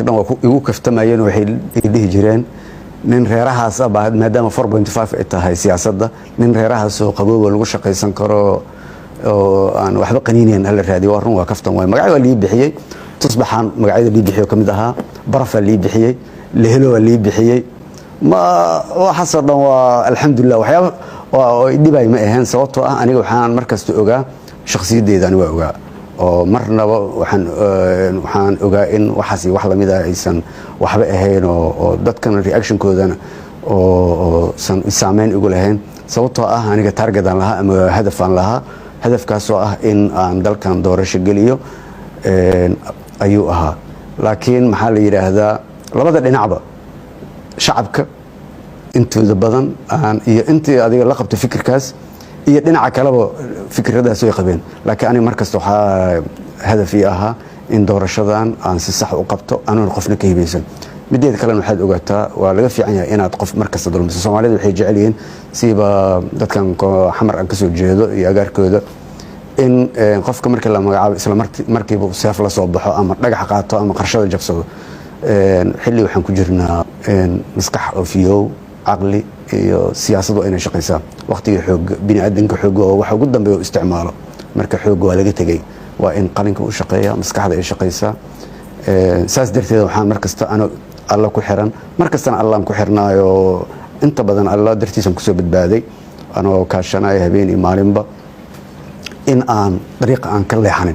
Dadka dhan waa igu kaftamayeen, waxay dhihi jireen nin reerahaas ah baa, maadaama 4.5 ay tahay siyaasadda, nin reerahaasoo qabooba lagu shaqaysan karo oo aan waxba qaniinayn hala raadiyo. Waa run, waa kaftan waay. Magacyo waa lii bixiyey, tusbaxaan magacyada lii bixiyo ka mid ahaa, barafaa lii bixiyey, lehelo waa lii bixiyey. Ma waxaasoo dhan waa alxamdulilah, waxyaaba oo dhibay ma ahayn, sababtoo ah aniga waxaan markasta ogaa shakhsiyaddeyda. Ani waa ogaa oo marnaba waxaan ogaa in waxaas iyo wax lamid ah aysan waxba ahayn, oo dadkana reactionkoodana oo san saameyn igu lahayn, sababtoo ah aniga target aan lahaa ama hadafaan lahaa, hadafkaasoo ah in aan dalkan doorasho geliyo ayuu ahaa. Laakiin maxaa la yidhaahdaa, labada dhinacba, shacabka intooda badan iyo intii adiga la qabto fikirkaas iyo dhinaca kaleba, fikradaas way qabeen. Laakiin aniga markasta waxaa hadaf ii ahaa in doorashadan aan si sax u qabto, anoon qofna ka hibaysan. Mideeda kalena, waxaad ogaataa waa laga fiican yahay inaad qof markasta dulmiso. Soomaalida waxay jecel yihiin, siiba dadkan Xamar aan kasoo jeedo iyo agaarkooda, in qofka markii la magacaabo isla markiiba seef la soo baxo ama dhagax qaato ama qarshada jabsado. Xilli waxaan ku jirnaa maskax oo fiyow, caqli iyo siyaasadu inay shaqaysaa. Waqtigii xoog bini aadanka xooga oo waxa ugu dambeeya u isticmaalo, marka xoogga waa laga tegey. Waa in qalinka u shaqeeya, maskaxda ay shaqaysaa. Saas darteed waxaan markasta ano Alla ku xiran, markastana Allaan ku xirnaayo. Inta badan Alla dartiisaan kusoo badbaaday, anoo kaashanaya habeen iyo maalinba in aan dariiqa aan ka leexanin.